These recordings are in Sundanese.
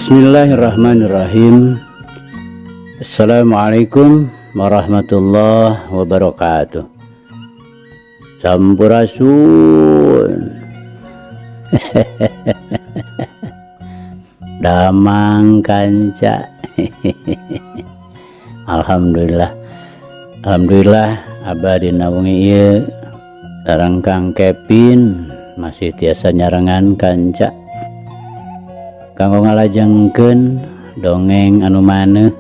Bismillahirrahmanirrahim. Assalamualaikum warahmatullahi wabarakatuh. Sampurasun. Damang kanca. Alhamdulillah. Alhamdulillah abah dina wengi ieu sareng Kang Kevin masih tiasa nyarengan kanca. Kanggo ngalajengkeun dongeng anu maneuh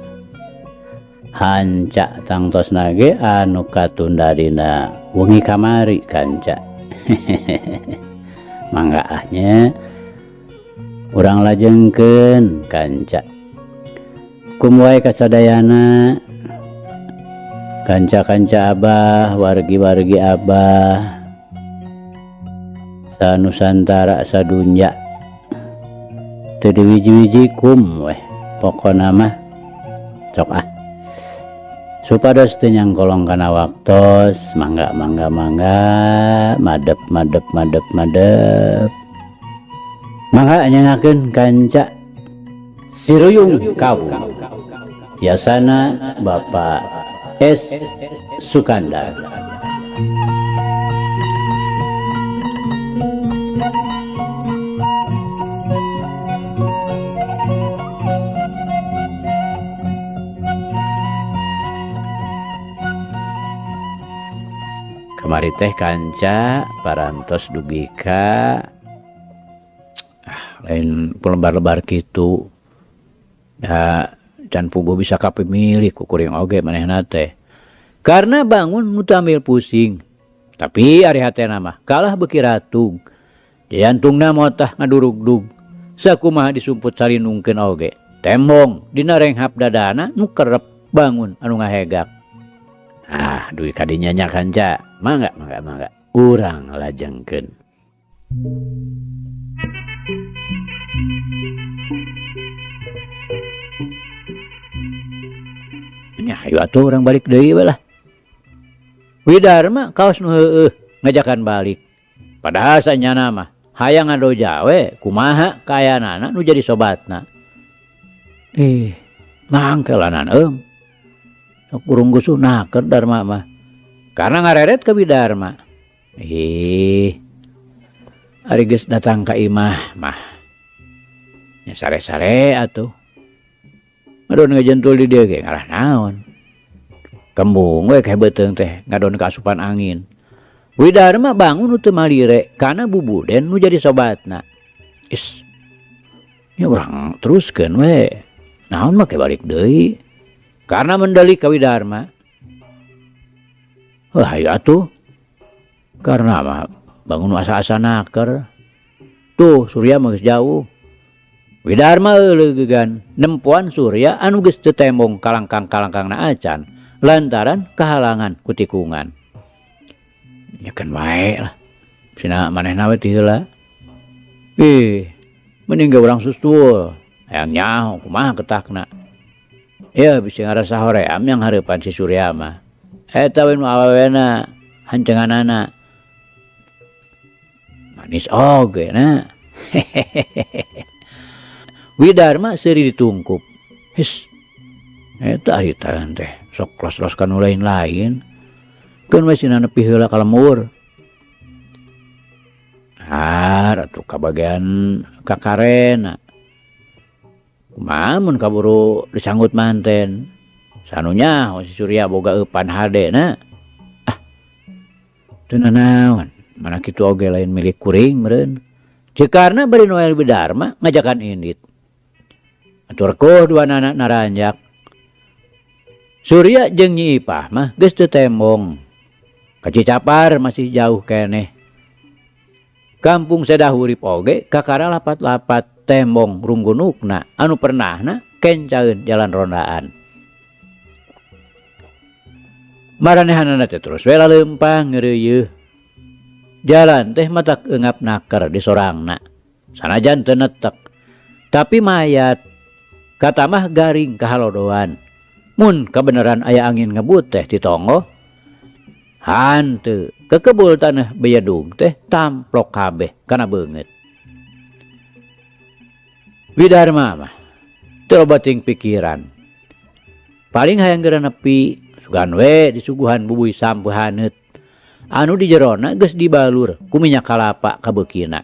hanca tangtosna ge anu katunda dina wengi kamari kanca. Mangga ah nya urang lajengkeun kanca. Kum wae kasadayana kanca-kanca abah, wargi-wargi abah sanusantara sadunya teu diwiji-wiji kum weh pokona mah sok ah supados teu nyangkolong kana waktos mangga mangga mangga madep madep madep madep mangga nyengakeun kanca Siruyung Kawung yasana Bapak S Sukandar. Kamari teh kanca parantos dugi ka lain lebar-lebar kitu da can puguh bisa kapimilih ku kuring oge manehna teh karena bangun nu teu amil pusing tapi ari hatena mah kalah beuki ratug jantungna motah ngadurugdug sakumaha disumput sarinungkeun oge tembong dina renghap dadana nu kerep bangun anu ngahegak. Ah, duit kadinya nya kanca. Mangga, mangga, mangga. Urang lajengkeun. Nya hayu atuh urang balik deui we lah. Widarma kaos nu heueuh ngajakan balik. Padahal sanyana mah hayang ngadoja we kumaha kaayaanana nu jadi sobatna. Mangkelanan eum. Sok urung gusuh naker Dharma mah. Karena ngareret ke Widarma. Ari geus datang ka imah mah. Nya sare-sare atuh. Ngadon ngajentul di dieu ge ngarah naon. Kembung we kae beuteung teh ngadon kaasupan angin. Widarma bangun nu teu malire kana bubuden nu jadi sobatna. Is. Nya urang teruskeun we. Naon make balik deui. Karena mendelik ka Widarma. Wah, hayu atuh. Karena mah bangun asa-asa naker. Tuh Surya mah geus jauh. Widarma euleugeugan nempoan Surya anu geus teu tembong kalangkang-kalangkangna acan lantaran kahalangan ku tikungan. Nya keun wae lah. Sina manehna we ti heula. Ih, mending ge urang susul. Hayang nyaho kumaha ketakna. Ya bisa ngarasa hoream yang hareupan si Surya mah. Eta we nu awewena hancenganana. Manis oge na. Widarma seuri ditungkup. His. Eta ari teh sok los-los ka nu lain-lain. Keun we sina nepi heula ka lemur. Ah, atuh kabagian kakarena. Kumaha mun kaburu disanggut manten. Sanunya si Surya boga eupan hade na. Ah. Teu nanaon, mana kitu oge lain milik kuring meureun. Cekarna bari Noel Widarma ngajakan indit. Atur rekuh duanana naranjak. Surya jeung Nyi Ipah mah geus teu tembong. Ka Cicapar masih jauh keneh. Kampung Sedahurip oge kakara lapat-lapat tembong runggunukna anu pernahna kencaeun jalan rondaan. Maranehanana teh terus we laleumpang ngeureuyeuh. Jalan teh matak eungap naker di sorangna. Sanajan teu netek. Tapi mayat katamah garing kahalodoan. Mun kabeneran aya angin ngebut teh titonggoh. Hanteu kekebul tanah beyedug teh tamplok kabeh kana beungeut. Widarma mah Teu loba teuing pikiran. Paling hayang geura nepi, sugan we disuguhan bubuy sampeu haneut anu di jerona geus dibalur ku minyak kalapa kabeukina.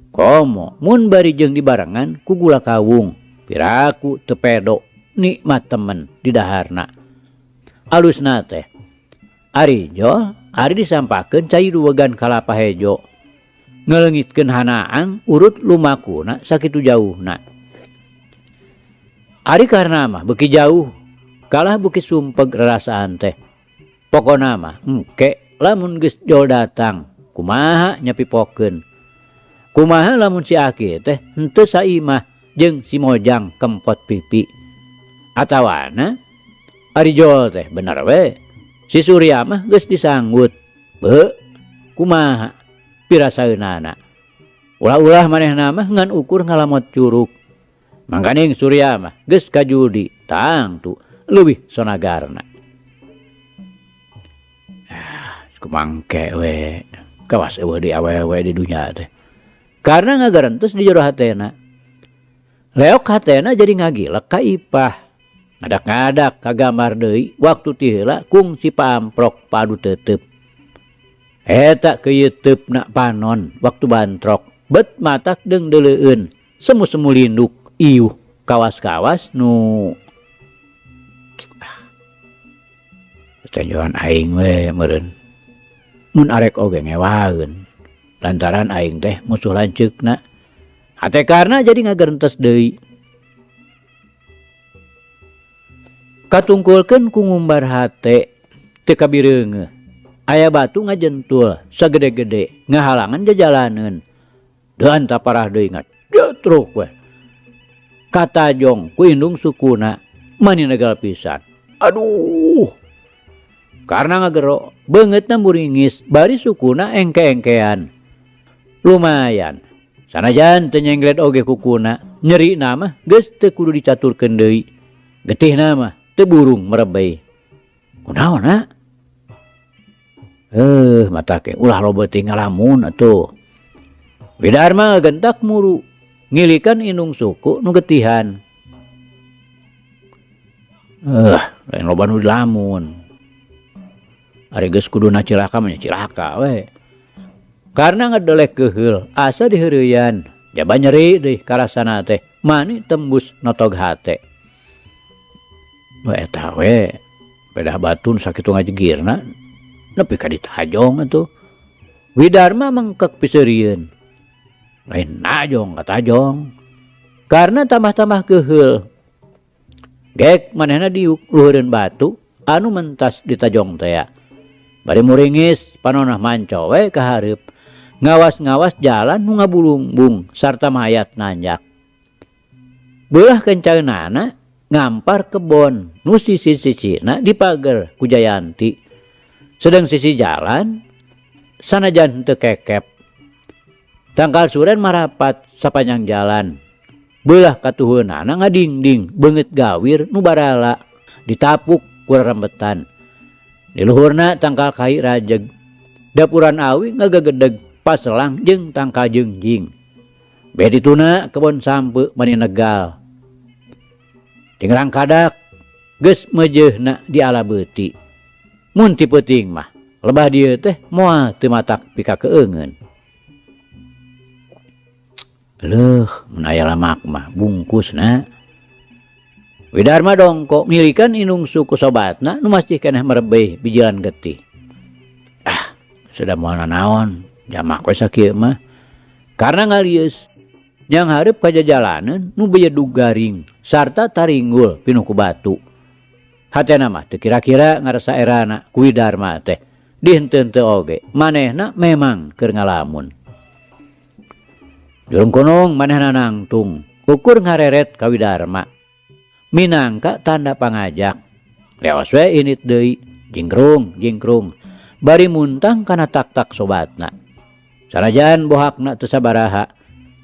Komo mun bari jeung dibarengan ku gula kawung, piraku teu pedo nikmat temen di daharna. Alusna teh ari jol ari disampakeun cai duwegan kalapa hejo. Ngaleungitkeun hanaang urut lumakuna sakitu jauhna. Ari karna mah beuki jauh kalah beuki sumpeg rarasaan teh. Pokona mah engke lamun geus jol datang kumaha nyapipokeun. Kumaha lamun si Aki teh henteu saimah jeung si Mojang kempot pipi. Atawana ari jol teh bener we si Surya mah geus disanggut. Beuh kumaha pirasaeunana. Ulah-ulah manehna mah ngan ukur ngalamot curug. Mangkaning Surya mah geus kajudi tangtu leuwih sonagarna. Ah, kumangke we kawas eueuh di awewe di dunya teh. Karena ngagarentus di jero hatena. Leok hatena jadi ngagilek ka Ipah. Ngadak-ngadak kagambar deui waktu ti heula kungsi paamprok padu tetep. Eta keyeuteup panon waktu bantrok bet matak deung deuleueun semu-semu linduk iuh kawas-kawas nu tenjoan aing we meureun mun arek oge ngewaeun lantaran aing teh musuh lanceukna hate karna jadi ngagerentes deui katungkulkeun ku ngumbar hate teu kabireungeuh aya batu ngajentul sagede-gede ngahalangan jajalaneun deun taparah deui ngajetruk we katajong ku indung sukuna mani negal pisan. Aduh. Karena ngagero beungeutna muringis bari sukuna engke-engkean. Lumayan. Sanajan teu nyenggled oge kukuna, nyerina mah geus teu kudu dicaturkeun deui. Getihna mah teu burung merebey. Kunaon ha? Mata ke ulah loba teuing ngalamun atuh. Widarma ngagentak muru ngilikan indung suku nu getihan. Lain loba nu dilamun. Ari geus kuduna cilaka mah nya cilaka we. Karena ngedelek keuheul asa diheureuyan, jaba nyeri deui karasana teh, mani tembus notog hate. We eta we, pedah batun sakitu ngajegirna nepi ka ditajong atuh. Widarma mengkek piseurieun. Lain najong katajong. Karena tambah-tambah keuheul. Gek manehna diuk luhureun batu anu mentas ditajong tea. Bari muringis panonah manco we ka hareup. Ngawas-ngawas jalan nu ngabulungbung sarta mayat nanjak. Beulah kencaeunana ngampar kebon nu sisi-sisina dipager ku Jayanti. Sedang sisi jalan sanajan henteu kekep. Tangkal suren marapat sapanjang jalan. Beulah katuheunana ngadingding beungeut gawir nu barala ditapuk ku rerembetan. Di luhurna tangkal kai rajeg. Dapuran awi ngagegedeg paselang jeung tangkal jengjing. Beh dituna kebon sampe mani negal. Tingrang kadak geus meujeuhna di ala beuti. Mun ti peuting mah lebah dieu teh moal teu matak pikakeungeun. Leuh, mun aya lamak mah bungkusna. Widarma dongko milikan indung suku sobatna nu masih keneh merebeh bijilan getih. Ah, sudah moal nanaon, jamak we sakieu mah. Karena ngalieus nyang hareup ka jajalaneun nu bejedug garing sarta taringgul pinuh ku batu. Hatena mah teu kira-kira ngarasa erana ku Widarma teh. Dihenteu-henteu oge manehna memang keur ngalamun. Jurung kunung manehna nangtung ukur ngareret ka Widarma. Minangka tanda pangajak. Leos we init deui, jingkrung jingkrung bari muntang kana tak-tak sobatna. Sanajan bohakna teu sabaraha,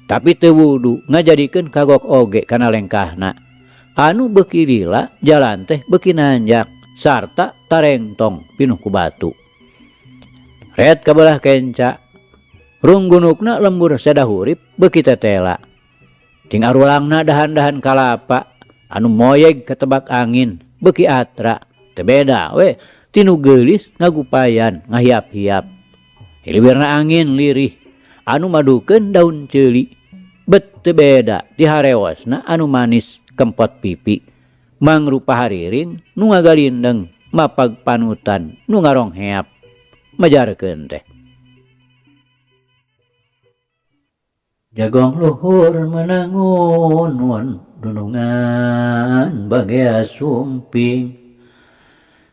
tapi teu wudu ngajadikeun kagok oge kana lengkahna. Anu beuki lila jalan teh beuki nanjak sarta tarengtong pinuh ku batu. Ret kabelah kenca, runggunukna lembur seda hurip beuki tetela. Ting arulangna dahan-dahan kalapa anu moyeg katebak angin beuki atra teu beda we ti nu geulis ngagupayan ngahiap-hiap. Hiliwirna angin lirih anu madukeun daun ceuli bet teu beda ti harewosna anu manis kempot pipi mangrupa hariring nu ngagalindeng mapag panutan nu ngarongheap majarkeun teh. Jagong luhur menangun dunungan bagea sumping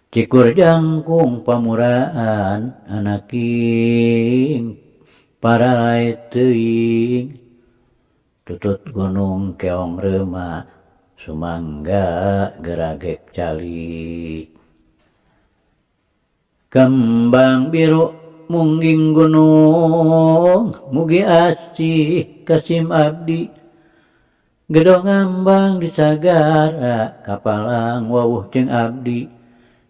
cikur jangkung pamuraan anaking paralai teuing tutut gunung keong reuma sumangga geragek calik kembang biru mungging gunung mugi asih kasim abdi gedong ngambang di sagara kapalang wawuh jeung abdi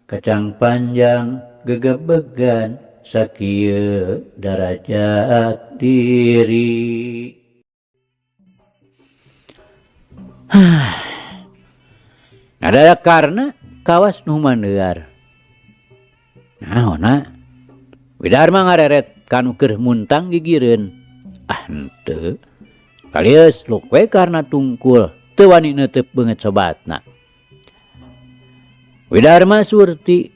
kacang panjang gegebegan sakieu darajat diri. Ngadadak karna kawas nu mandear. Naonna? Widarma ngareret kanu keur muntang gigireun. Ah henteu. Kalius luk we karna tungkul teu wani neuteup beungeut sobatna. Widarma surti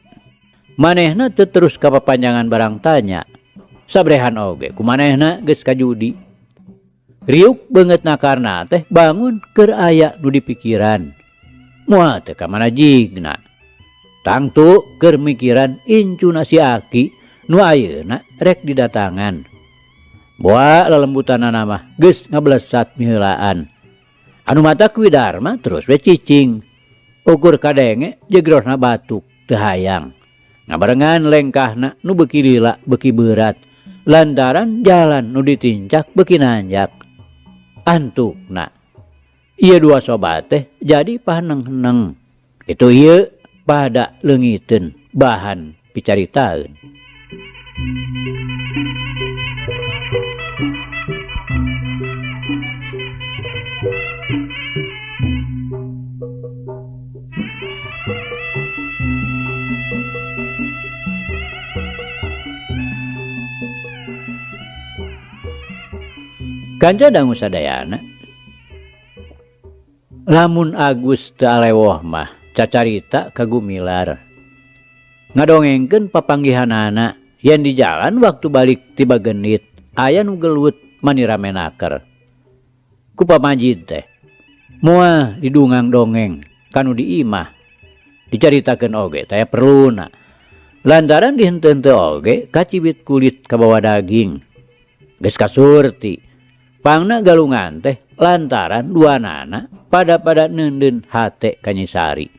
manehna teu terus ka papanjangan barang tanya. Sabrehan oge ku manehna geus kajudi. Riuk beungeutna karna teh bangun keur aya nu dipikiran. Moal teh ka mana jigna. Tangtu keur mikiran incuna si Aki nu ayeuna rek didatangan. Boa lelembutanana mah geus ngablesat miheulaan. Anu matak Widarma terus we cicing. Ukur kadenge jegrosna batuk teu hayang. Ngabarengan lengkahna nu beuki lila beuki beurat lantaran jalan nu ditincak beuki nanjak. Antukna ieu dua sobat teh jadi paheneng-heneng. Itu ieu pada leungiteun bahan picaritaeun. Kanca dangu sadayana lamun Agus teu alewoh mah cacarita ka Gumilar ngadongengkeun papanggihanana yen di jalan waktu balik ti Bagenit aya nu gelut mani rame naker ku pamajid teh moal didungang dongeng kanu di imah dicaritakeun oge taya perluna lantaran dihenteu-henteu oge kacibit kulit kabawa daging geus kasurti pangna galungan teh lantaran duanana pada-pada neundeun hate ka Nyi Sari.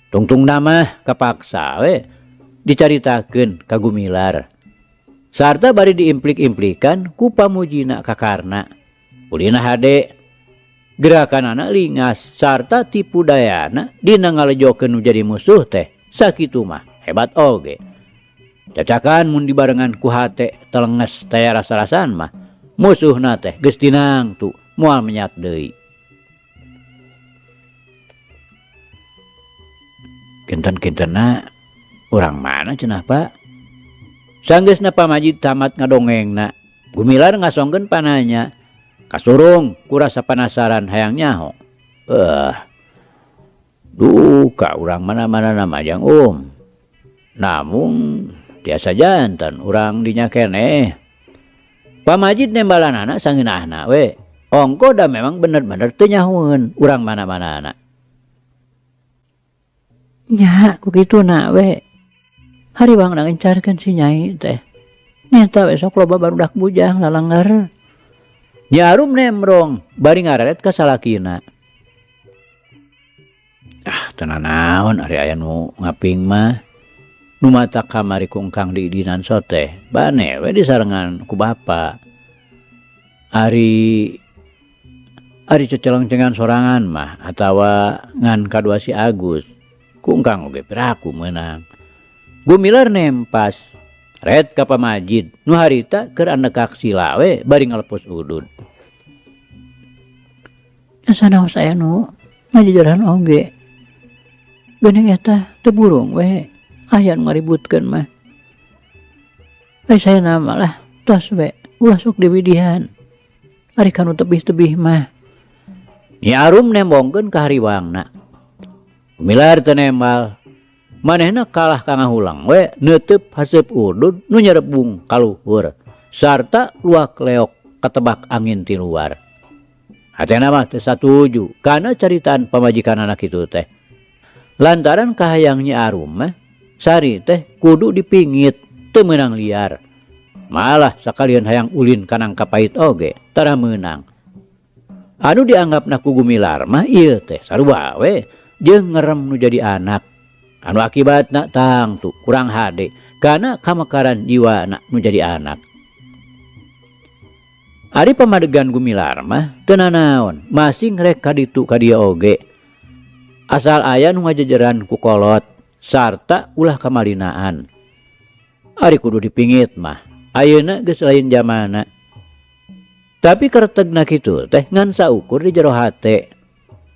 Tungtung mah kapaksa we dicaritakeun ka Gumilar. Sarta bari diimplik-implikan ku pamujina ka Karna. Ulina hade gerakanana lingas sarta tipu dayana dina ngalejokeun nu jadi musuh teh sakitu mah hebat oge. Cacakan mun dibarengan ku hate telenges taya rasa-rasaan mah musuhna teh geus tinangtu moal menyat deui. Kinten-kintenna urang mana cenah Pak? Sanggeusna pamajid tamat ngadongengna, Gumilar ngasongkeun pananya. Kasurung ku rasa panasaran hayang nyaho. Duka urang mana-mana nama jang um. Namung tiasa jantan urang dinya keneh. Pamajid nembalanana sangeunahna we. Ongko da memang bener-bener teu nyahueun urang mana-mana. Nya ku kituna we. Hariwang ngencarkeun si Nyai teh. Nyata we sok loba barudak bujang lalengger. Nyi Arum nemrong bari ngareret ka salakina. Ah teu nanaon ari aya nu ngaping mah. Nu mata kamari ku engkang diidinan soteh bane we disarengan ku bapa. Ari ari cecelengcengan sorangan mah atawa ngan kadua si Agus ku engkang oge piraku meunang. Gumilar nempas ret ka pamajid nu harita keur andekak sila we bari ngalepos udud. Nya sanaos aya nu ngajajaran oge. Geuning eta teu burung we aya nu ngaributkeun mah. Ai saena mah lah tos we ulah sok diwidihan. Ari kanu tebih-tebih mah. Nyi Arum nembongkeun ka hariwangna. Gumilar teu nembal. Manehna kalah ka ngahulang we neuteup haseup udud nu nyerebung ka luhur sarta luak leok katebak angin ti luar. Hatena mah teu satuju kana caritaan pamajikanana kitu teh. Lantaran kahayang Nyi Arum mah Sari teh kudu dipingit teu meunang liar. Malah sakalian hayang ulin ka nangka pait oge tara meunang. Anu dianggapna ku Gumilar mah ieu teh sarua we jeung ngerem nu jadi anak. Anu akibatna tangtu kurang hade kana kamekaran jiwana nu jadi anak. Ari pamadegan Gumilar mah teu nanaon masing rek ka ditu ka dieu oge. Asal aya nu ngajejeran ku kolot sarta ulah kamalinaan. Ari kudu dipingit mah ayeuna geus lain jamana. Tapi keretegna kitu teh ngan saukur di jero hate.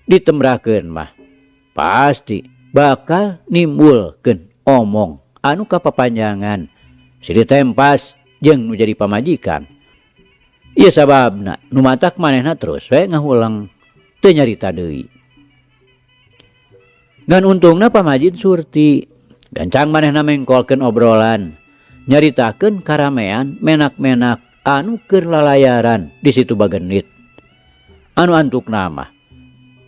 Ditembrakeun mah pasti bakal nimbulkeun omong anu kapapanjangan silih tempas jeung nu jadi pamajikan. Ieu sababna nu matak manehna terus we ngahulang teu nyarita deui. Ngan untungna pamajid Surti gancang manehna mengkolkeun obrolan nyaritakeun karamean menak-menak anu keur lalayaran di situ Bagenit. Anu antukna mah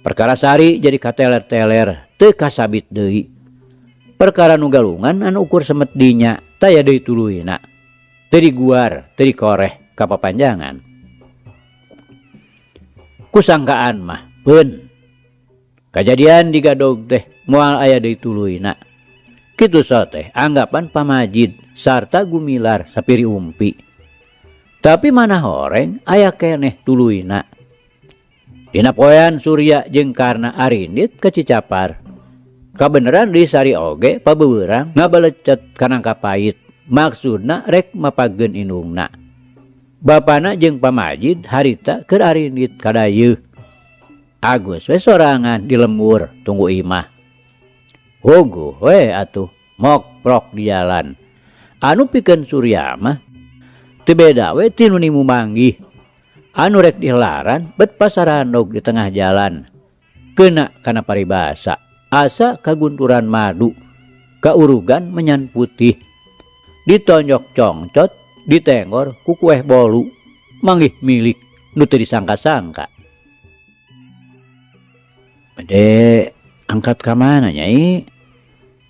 perkara Sari jadi kateler-teler teu kasabit deui. Perkara nu galungan anu ukur semet dinya taya deui tuluyna. Teu diguar, teu dikoreh kapapanjangan. Kusangkaan mah peun. Kajadian digadog teh moal aya deui tuluyna. Kitu so teh anggapan pamajid sarta Gumilar sapiri umpi. Tapi mana horeng aya keneh tuluyna. Dina poean Surya jeung Karna arindit ka Cicapar. Kabeneran deui Sari oge pabeurang ngabalecet ka nangka pait. Maksudna rek mapageun indungna. Bapana jeung pamajid harita keur arindit ka dayeuh. Agus we sorangan di lembur tunggu imah. Huguh we atuh mokprok di jalan. Anu pikeun Surya mah teu beda we ti nu nimu manggih. Anu rek dihelaran bet pasarandog di tengah jalan. Kena kana paribasa, asa kagunturan madu, kaurugan menyan putih. Ditonjok congcot, ditenggor ku kueh bolu, manggih milik nu teu disangka-sangka. Bade angkat ka mana Nyai?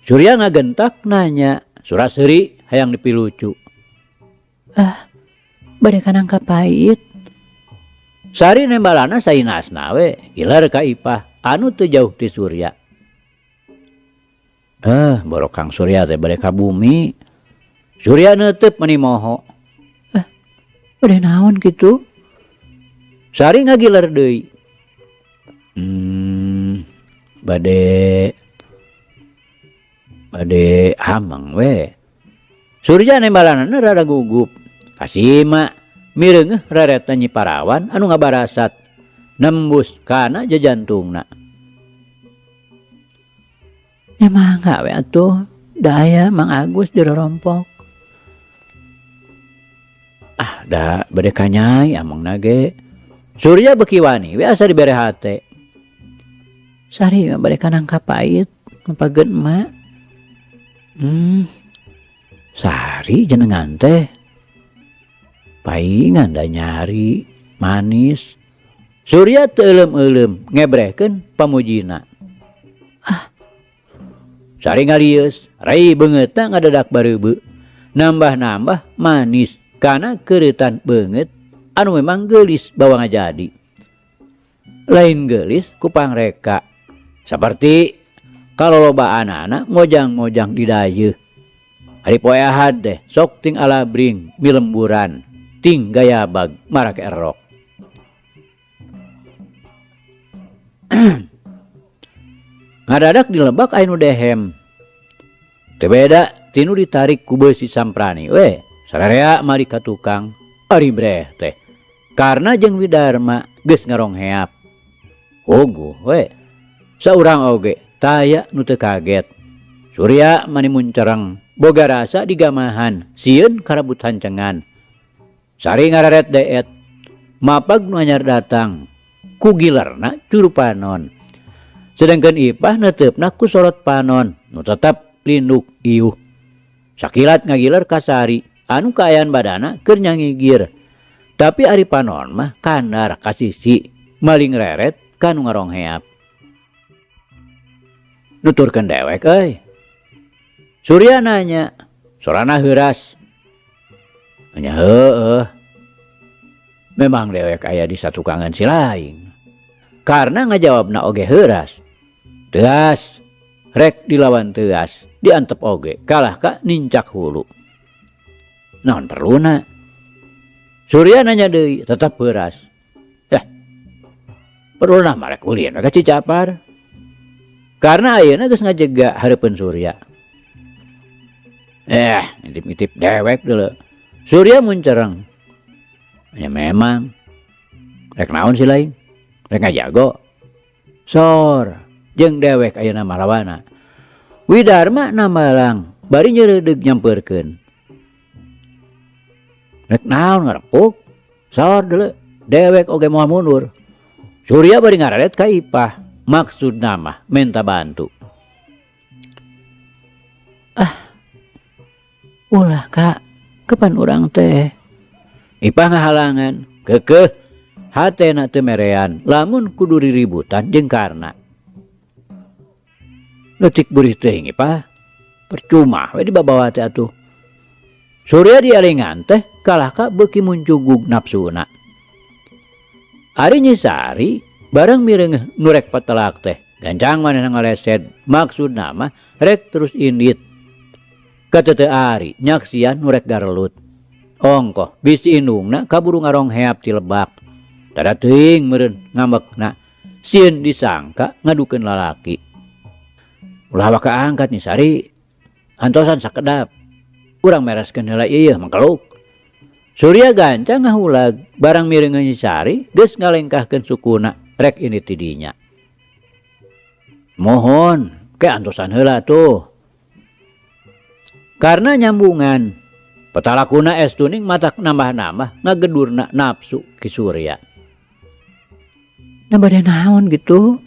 Surya ngagentak nanya, sura-seuri hayang dipilucu. Ah, bade ka nangka pait. Sari nembalana sainasna we, gilar ka Ipah anu teu jauh ti Surya. Borok Kang Surya teh bade ka bumi. Surya neuteub mani moho. Bade naon kitu? Sari ngagiler deui. Bade hameng we. Surya nembalanana rada gugup. Kasima mireungeuh rareta Nyi Parawan anu ngabarasat nembus kana jajantungna. Nya mangga we atuh, da aya Mang Agus di rorompok. Ah, da bade ka Nyai amengna ge. Surya beuki wani we asa dibere hate. Sari mah bade ka nangka pait mapageun emak. Sari jenengan teh paingan da nyari manis. Surya teu euleum-euleum ngebrehkeun pamujina. Ah. Sari ngalieus, rai beungeutna ngadadak bareubeu. Nambah-nambah manis kana keureutan beungeut anu memang geulis bawa ngajadi. Lain geulis ku pangreka. Saperti kalolobaanana mojang-mojang di dayeuh. Ari poe Ahad teh sok ting alabring milemburan, ting gayabag marake erok. Ngadadak di lebak aya nu dehem. Teu beda tinu ditarik ku beusi samprani we, sararea mari ka tukang. Ari breh teh. Karna jeung Widarma geus ngarongheap. Puguh we. Saurang oge taya nu teu kaget. Surya mani muncereng boga rasa digamahan sieun karabut hancengan. Sari ngararet deet mapag nu anyar datang ku gilerna curu panon. Sedengkeun Ipah neuteupna ku sorot panon nu tetep linduk iuh. Sakilat ngagiler ka Sari anu kaayaan badana keur nyangigir. Tapi ari panon mah kandar ka sisi maling reret ka nu ngarongheap. Nuturkeun dewek euy. Surya nanya, sorana heuras. Nya heueuh. Memang dewek aya di satukangan si laing. Karna ngajawabna oge heuras. Teuas, rek dilawan teuas, diantep oge kalah ka nincak hulu. Naon perluna? Surya nanya deui, tetep heuras. Yah, perluna mah rek ulin we ka Cicapar. Karna ayeuna geus ngajega hareupeun Surya. Ngintip-ngintip dewek deuleu. Surya muncereng. Ya memang. Rek naon si laing? Rek ngajago. Sor, jeung dewek ayeuna malawana. Widarma nambalang bari nyeureudeug nyampeurkeun. Rek naon ngarepuk? Sor deuleu, dewek oge moal mundur. Surya bari ngararet ka Ipah, maksudna mah menta bantu. Ah, ulah Kak, kapan urang teh? Ipah ngahalangan, keukeuh hatena teu merean lamun kudu riributan jeung Karna. Leutik burih teuing Ipah, percuma we dibabawa teh atuh. Surya dialengan teh kalah ka beuki muncugug nafsuna. Ari Nyi Sari bareng mireungeuh nu rek patelak teh, gancang manehna ngalesed, maksudna mah rek terus indit. Kateuteu ari nyaksian nu rek garelut. Ongkoh bisi indungna kaburu ngarongheap ti lebak. Tada teuing meureun ngambekna, sieun disangka ngadukeun lalaki. Ulah waka angkat Nyi Sari, antosan sakedap. Urang mereskeun heula ieu mangkeluk. Surya gancang ngahulag barang mireungeun Nyi Sari geus ngalengkahkeun sukuna rek indit ti dinya. Mohon ke antosan heula tuh. Karena nyambungan petalakuna es tuning matak nambah-nambah ngagedurna nafsu Ki Surya. Nah bade naon gitu?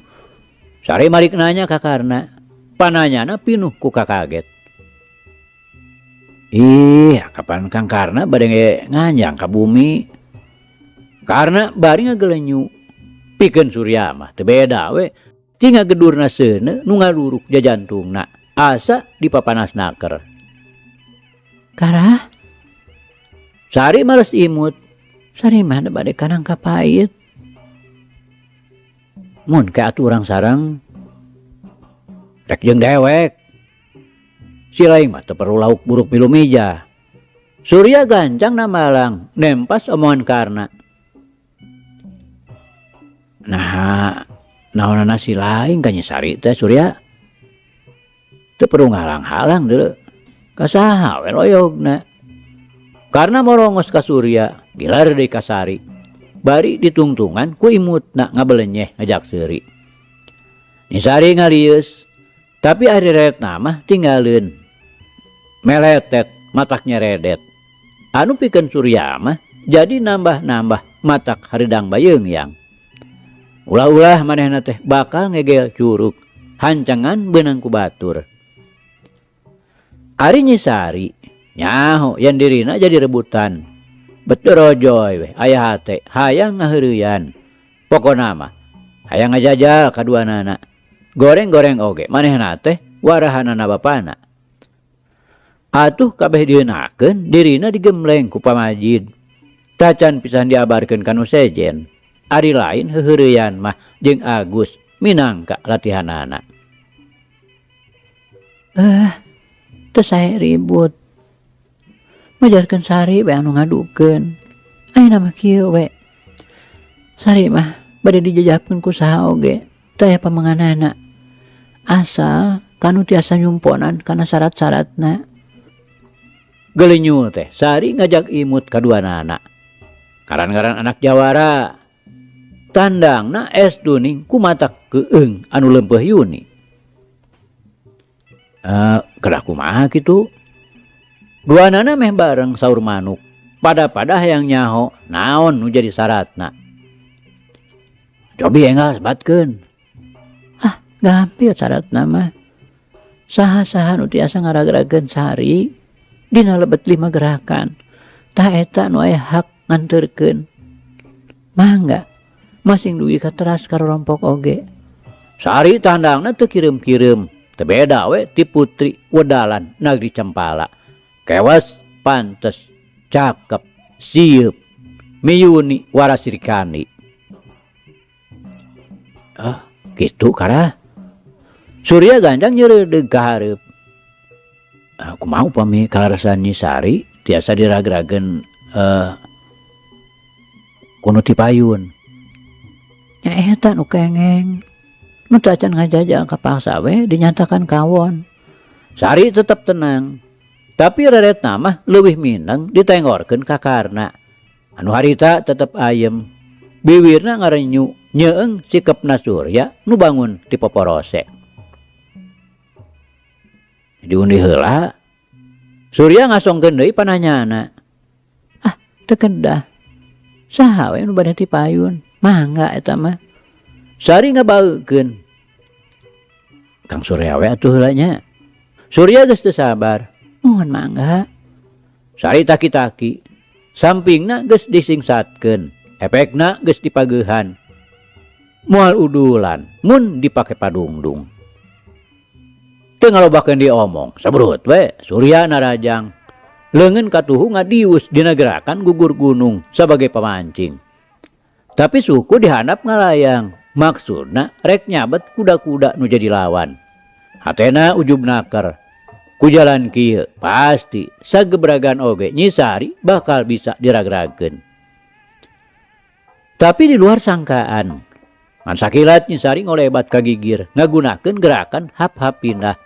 Sari marik nanya ka Karna, pananyana pinuh ku kakaget. Ih, kapan Kang Karna bade nganjang ka bumi? Karna bari ngagelenyu. Pikeun Surya mah teu beda we. Ti ngagedurna seuneu nu ngaduruk jajantungna asa dipapanas naker. Karah? Sari males imut. Sari mah da bade kanang ka pait. Mun ke atuh urang sareng rek jeung dewek. Si laing mah teu perlu lauk buruk milu mijah. Surya gancang namalang nempas omongan Karna. Nah, naonana si laing ka Nyi Sari teh Surya? Teu perlu ngahalang-halang deuleu. Ka saha we loyogna. Karna morongos ka Surya, gilar deui ka Sari. Bari ditungtungan ku imutna ngabelenyeh ngajak seuri. Nyi Sari ngalieus, tapi ari reretna mah tinggaleun. Meletet matak nyeredet. Anu pikeun Surya mah jadi nambah-nambah matak hareudang bayeungyang. Ulah-ulah manehna teh bakal ngegel curug, hancangan beunang ku batur. Ari Nyi Sari nyaho yen dirina jadi rebutan. Betorojoy we aya hate hayang ngaheureyan. Pokona mah hayang ngajajal kaduanana. Goreng-goreng oge manehna teh warahanana bapana. Atuh kabeh dieunakeun dirina digembleng ku pamajid. Tacan pisan diabarkeun ka nu sejen. Ari lain heuheureyan mah jeung Agus minangka latihanana. Teu sae ribut. Majarkeun Sari we anu ngadukeun. Ayeuna mah kieu we. Sari mah bade dijajabkeun ku saha oge teu aya pamenganana. Asal kanu tiasa nyumponan kana syarat-syaratna. Gelenyul teh Sari ngajak imut kaduanana. Ngaran-ngaran anak jawara. Tandangna es duning ku matak keung anu leumpeuh Yuni. Kedah kumaha kitu? Duanana meh bareng saur manuk. Pada-pada hayang nyaho naon nu jadi syaratna. Cobi enggal sebatkeun. Ah, gampil syaratna mah. Saha-saha nu tiasa ngaragrageun Sari dina lebet 5 gerakan. Tah eta nu aya hak nganterkeun. Mangga masing dugi ka teras karompok oge. Sari tandangna teu kireum-kireum. Teu beda we ti putri wedalan nagri Cempala. Kewas pantes, cakep, sieup, miyuni warasirikani. Ah, kitu karah. Surya ganjang nyeureudeuh ka hareup. Ah, kumaha upami kaleresan Nyi Sari tiasa diragrageun kuno ti payun. Nya eta nu kengeng. Nu teu acan ngajajal kapaksa we dinyatakan kawon. Sari tetep tenang. Tapi reretna mah leuwih mineng ditengorkeun ka Karna. Anu harita tetep ayem. Biwirna ngarenyu nyeeng sikepna Surya nu bangun ti poporose. Diundi heula. Surya ngasongkeun deui pananyana. Ah, teu kedah. Saha we nu bade ti payun? Mangga eta mah. Sari ngabaekeun. Kang Surya we atuh heula nya. Surya geus teu sabar. Nuhun mangga. Sari taki-taki. Sampingna geus disingsatkeun. Efekna geus dipageuhan. Moal udulan mun dipake padungdung. Teu ngalobakeun diomong, sabrut we Surya narajang. Leungeun katuhu ngadius dina gerakan gugur gunung sabagai pamancing. Tapi suku dihandap ngalayang, maksudna rek nyabet kuda-kuda nu jadi lawan. Hatena ujub naker. Ku jalan kieu pasti sagebragan oge Nyi Sari bakal bisa diragrageun. Tapi di luar sangkaan, ngan sakilat Nyi Sari ngolebat ka gigir ngagunakeun gerakan hap-hap pindah.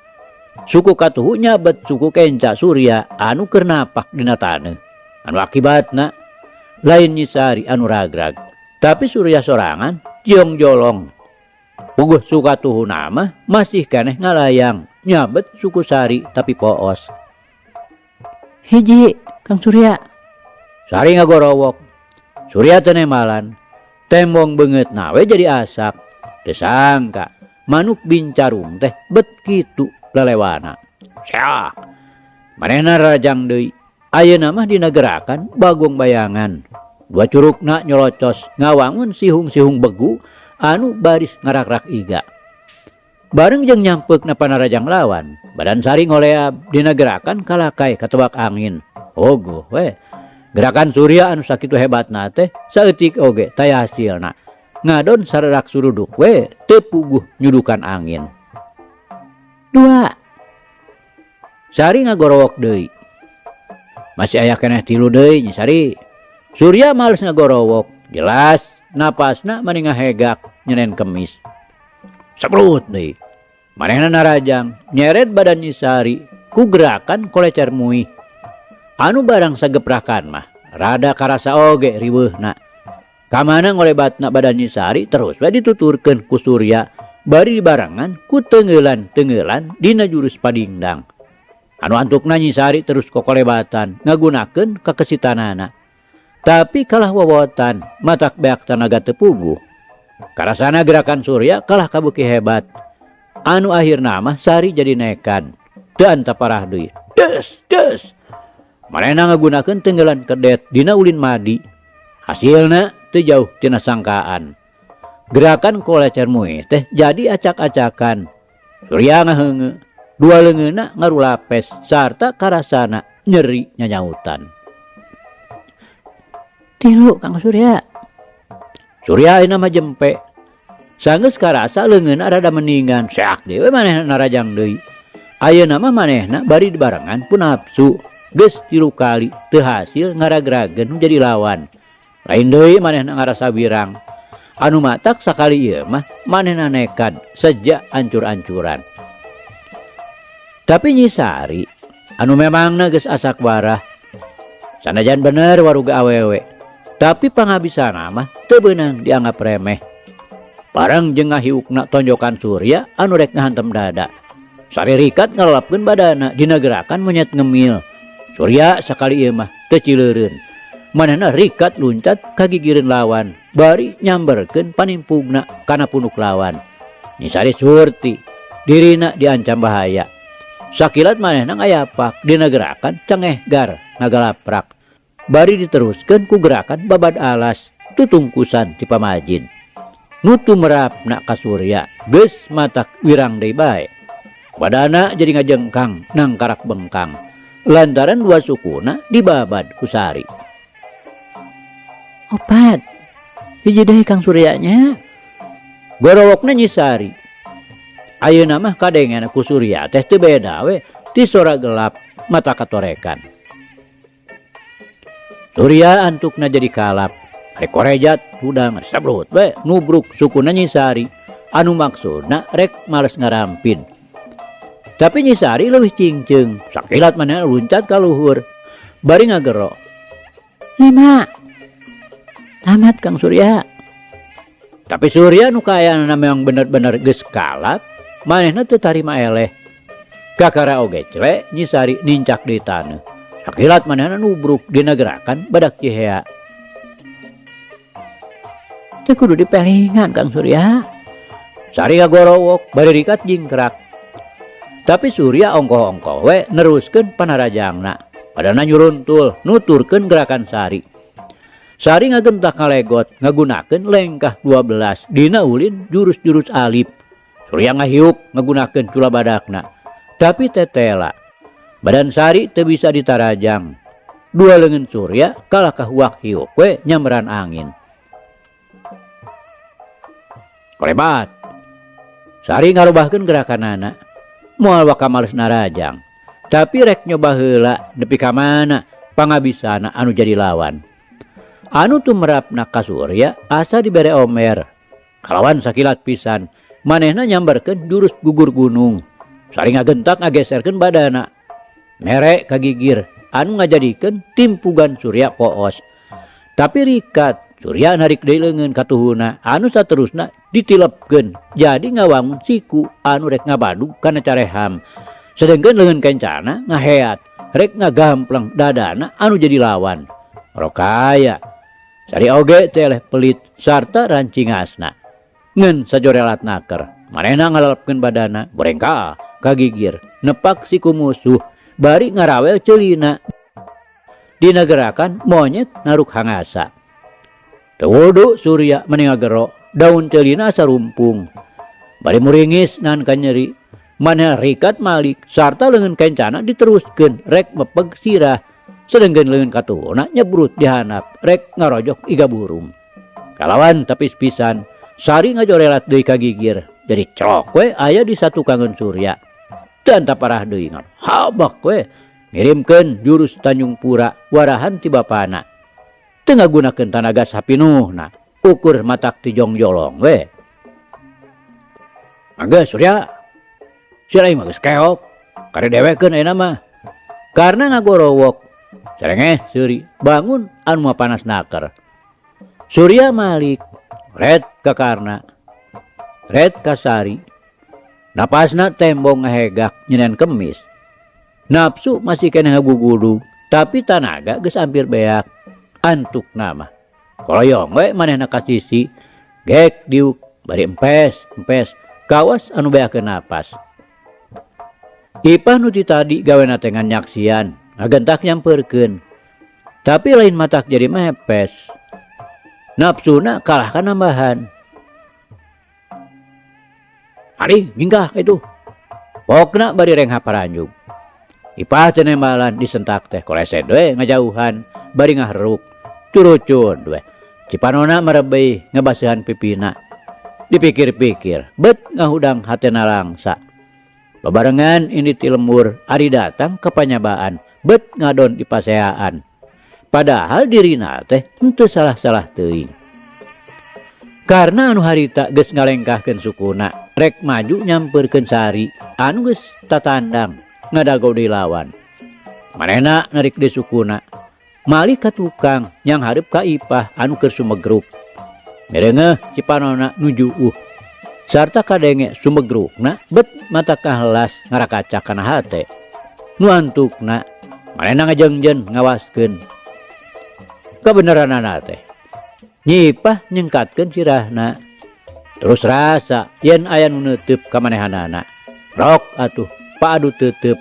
Suku katuhu nyabet suku kenca Surya anu keur napak dina taneuh. Anu akibatna lain Nyi Sari anu ragrag, tapi Surya sorangan ciong jolong. Puguh suku katuhu nama masih keneh ngalayang nyabet suku Sari tapi poos. Hiji Kang Surya. Sari ngagorowok. Surya teu nembalan. Tembong beungeut nawe jadi asak. Teu sangka manuk bincarung teh bet kitu lelewana. Seak. Manehna rajang deui. Ayeuna mah dina gerakan bagong bayangan. Dua curugna nyolocos ngawangun sihung-sihung begu anu baris ngarakrak iga. Bareng jeung nyampeukna panarajang lawan, badan Sari ngoleab dina gerakan kalakai katebak angin. Ogoh we. Gerakan Surya anu sakitu hebatna teh saeutik oge taya hasilna. Ngadon sarerak suruduk we teu puguh nyudukan angin. 2. Sari ngagorowok deui. Masih aya keneh 3 deui Nyi Sari. Surya males ngagorowok, jelas napasna mani ngahegak nyenen kemis. Sabrut deui. Manehna narajang nyeret badan Nyi Sari ku gerakan kolecer muih. Anu barang sageprakan mah rada karasa oge riweuhna. Kamana ngolebatna badan Nyi Sari terus we dituturkeun ku Surya bari dibarengan ku tengeulan-tengeulan dina jurus padingdang. Anu antukna Nyi Sari terus kokolebatan ngagunakeun kakesitanana. Tapi kalah wowotan matak beak tanaga teu puguh. Karasana gerakan Surya kalah kabuki hebat. Anu akhirna mah Sari jadi nekat. Teu antaparah deui. Des des. Manehna ngagunakeun tenggelan kedet dina ulin madi. Hasilna teu jauh tina sangkaan. Gerakan kolecer muih teh jadi acak-acakan. Surya ngaheungeut, dua leungeunna ngarulapes sarta karasana nyeri nyanyautan. 3 Kang Surya. Surya ayeuna mah jempe. Sanggeus karasa leungeunna rada mendingan, seak deui we manehna narajang deui. Ayeuna mah manehna bari dibarengan ku nafsu. Geus 3 kali teu hasil ngaragrageun nu jadi lawan. Lain deui manehna ngarasa wirang. Anu matak sakali ieu mah manehna nekad seja ancur-ancuran. Tapi Nyi Sari anu memangna geus asak warah. Sanajan bener waruga awewe. Tapi pangabisana mah teu beunang dianggap remeh. Bareng jeung ngahiukna tonjokan Surya anu rek ngahantem dada. Sari rikat ngalalapkeun badana dina gerakan monyet ngemil. Surya sakali ieu mah teu cileureun. Manehna rikat luncat ka gigireun lawan bari nyamberkeun panimpugna kana punuk lawan. Nyi Sari surti dirina diancam bahaya. Sakilat manehna ngayapak dina gerakan cengeh gar ngagalaprak. Bari diteruskeun ku gerakan babad alas tutungkusan ti pamajid. Nu tumerapna ka Surya geus matak wirang deui bae. Badana jadi ngajengkang nangkarak bengkang. Lantaran dua sukuna dibabad ku Sari. Opat. Hiji deui Kang Suryanya. Gorowokna Nyi Sari. Ayeuna mah kadengena ku Surya teh teu beda we ti sora gelap mata katorekan. Surya antukna jadi kalap. Rek korejat hudang sabrut we nubruk sukuna Nyi Sari anu maksudna rek males ngarampin. Tapi Nyi Sari leuwih cingceung, sakilat manehna luncat ka luhur bari ngagero. Lima. Tamat Kang Surya. Tapi Surya nu kaayana memang bener-bener geus kalap, manehna teu tarima eleh. Kakara oge cele Nyi Sari nincak di taneuh. Sakilat manehna nubruk dina gerakan badak cihea. Teu kudu dipelingan Kang Surya. Sari ngagorowok bari rikat jingkrak. Tapi Surya ongkoh-ongkoh we neruskeun panarajangna. Padana nyuruntul nuturkeun gerakan Sari. Sari ngagentak ngalegot ngagunakeun lengkah 12 dina ulin jurus-jurus alif. Surya ngahiuk ngagunakeun cula badakna. Tapi tetela. Badan Sari teu bisa ditarajang. Dua leungeun Surya kalah kahuak hiuk we nyamberan angin. Korebat. Sari ngarubahkeun gerakanana. Moal waka males narajang. Tapi rek nyoba heula nepi ka mana pangabisana anu jadi lawan. Anu tumerapna ka Surya asa dibere omer. Kalawan sakilat pisan manehna nyamberkeun jurus gugur gunung. Sari ngagentak ngageserkeun badana. Mere ka gigir anu ngajadikeun timpugan Surya poos. Tapi rikat Surya narik deui leungeun katuhuna anu saterusna ditilepkeun jadi ngawangun siku anu rek ngabadug kana careham. Sedengkeun leungeun kencana ngaheat rek ngagampleng dadana anu jadi lawan. Rokaya Sari oge teh eleh pelit sarta rancingasna. Ngeun sajorelat naker manehna ngalelepkeun badana borengka kagigir nepak siku musuh bari ngarawel ceulina. Dina gerakan monyet naruk hangasa. Teu wudu Surya meni ngagero daun ceulina asa rumpung. Bari muringis nahan ka nyeri. Manehna rikat malik sarta leungeun kencana diteruskeun rek mepeg sirah. Sedengkeun leungeun katuhuna nyebrut dihandap rek ngarojok iga burung. Kalawan tapis pisan Sari ngajorelat deui ka gigir. Jadi cok we aya di satukangeun Surya. Teu anta parah deui ngan habak we ngirimkeun jurus Tanjung Pura warahan ti bapana. Teu ngagunakeun tanaga sapinuhna ukur matak ti jongjolong we. Mangga Surya. Si aing mah geus keok kare dewekeun ayeuna mah. Karena ngagorowok cerengeh seuri bangun anu panas naker. Surya malik red ka Karna red ka Sari. Napasna tembong ngahegak nyenen kemis. Nafsu masih keneh ngagugudug tapi tanaga geus hampir beak. Antuk nama koloyong we manehna ka sisi gek diuk bari empes empes kawas anu beakeun napas. Ipah nu ti tadi gawena teh ngan nyaksian ngagentak nyampeurkeun. Tapi lain matak jadi mepes. Nafsuna kalah ka nambahan. Ari nyingkah itu. Pokna bari rengha paranjug. Ipah teh nembalan disentak teh koleset we ngajauhan bari ngaheruk. Curucun we. Cipanona merebei ngebaseuhan pipina. Dipikir-pikir bet ngahudang hatena langsa. Babarengan ini ti lembur ari datang ke panyabaan bet ngadon di paseaan. Padahal dirina teh henteu salah-salah teuing. Karena anu harita geus ngalengkahkeun sukuna rek maju nyampeurkeun Sari anu geus tatandang ngadago deui lawan. Manehna narik deui sukuna. Malih ka tukang nyanghareup ka Ipah anu keur sumegruk. Mireungeuh cipanonna nuju uh sarta kadenge sumegrukna bet mata kahelas ngarakacak kana hate. Nu antukna manehna ngajengjen ngawaskeun kabeneranana teh. Nyi Ipah nyengkatkeun sirahna. Terus rasa yen aya nu neuteub ka manehanana. Rok atuh paadu teuteub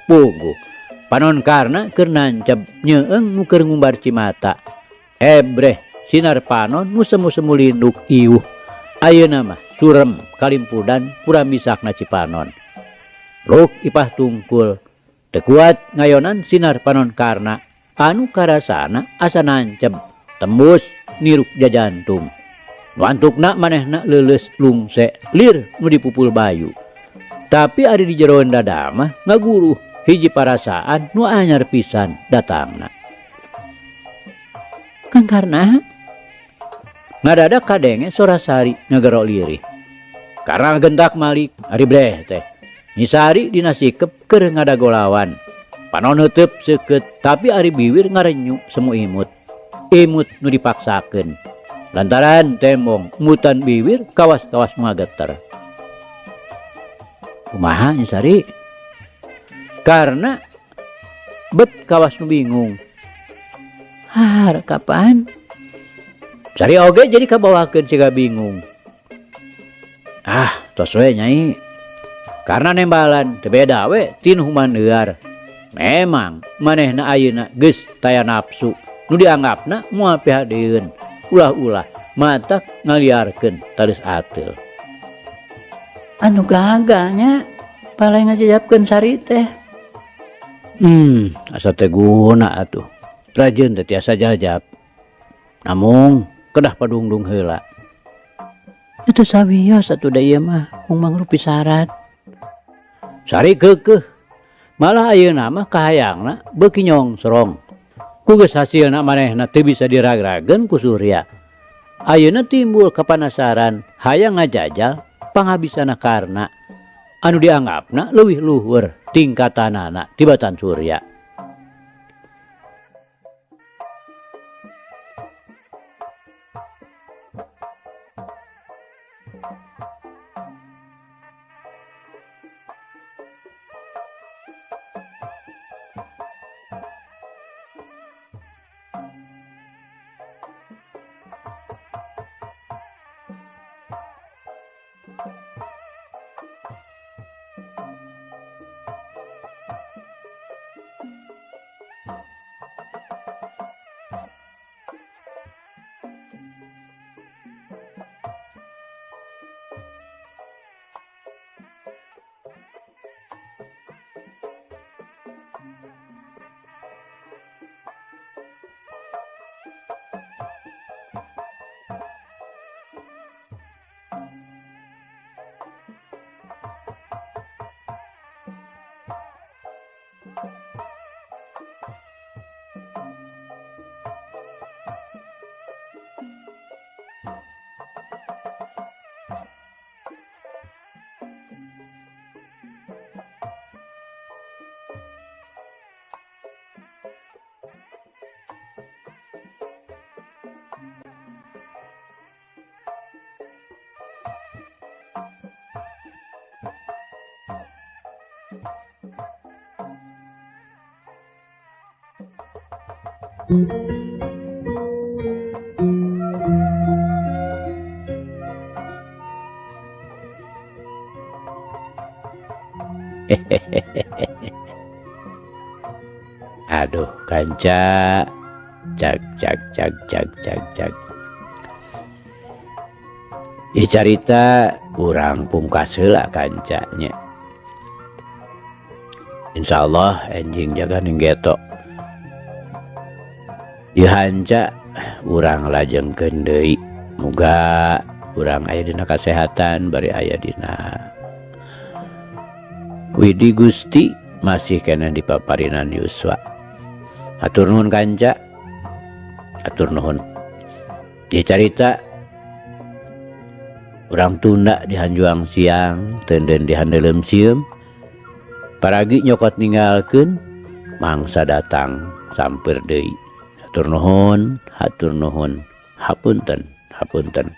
puguh. Panon Karna keur nanceb nyeung nu keur ngumbar cimata. Ebreh sinar panon nu semu-semu linduk iuh. Ayeuna mah surem kalimpudan puramisakna cipanon. Ruk Ipah tungkul teu kuat ngayonan sinar panon Karna anu karasana asa nanceb tembus niruk jajantung. Nu antukna manehna leuleus lungse lir nu dipupul bayu. Tapi ari di jeroan dada mah ngaguruh hiji parasaan nu anyar pisan datangna. Kang Karna ngadadak kadenge sora Sari ngagero lirih. Karna gentak malik ari breh teh. Nyi Sari dina sikep keur ngadagolawan. Panon heuteub seukeut tapi ari biwir ngarenyu semu imut. Imut nu dipaksakeun. Lantaran tembong mutan biwir kawas-kawas ngageter. Kumaha Nyi Sari? Karena bet kawas nu bingung. Har kapan? Sari oge jadi kabawakeun siga bingung. Ah, tos we Nyai. Karena nembalan teu beda we tin human heuar. Memang manehna ayeuna geus taya nafsu nu dianggapna moal pihadeun. Ulah-ulah matak ngaliarkeun taleus ateul. Anu gagalnya palai ngajajapkeun Sari teh. Asa teh guna atuh. Rajeun teh tiasa jajap. Namung kedah padungdung heula. Itu sawios atuh da ieu mah mung mangrupi syarat. Sari keukeuh. Malah ayeuna mah kahayangna beuki nyongsrong. Ku geus hasilna manehna teu bisa diragrageun ku Surya. Ayeuna timbul kapanasaran hayang ngajajal panghabisana Karna anu dianggapna leuwih luhur tingkatanana tibatan Surya. Aduh kanca, cak cak cak cak cak cak. Ih carita urang pungkas heula kancanya. Insyaallah enjing jaga ning geto. Ieu hanca urang lajengkeun deui. Muga urang aya dina kasehatan bari aya dina Widi Gusti masih keneh di paparinan yuswa. Hatur nuhun kanca. Hatur nuhun. Ieu carita urang tunda di hanjuang siang, teunden di handeuleum sieum. Paragi nyokot ninggalkeun mangsa datang samper deui. Hatur nuhun, hatur nuhun, hapunten, hapunten.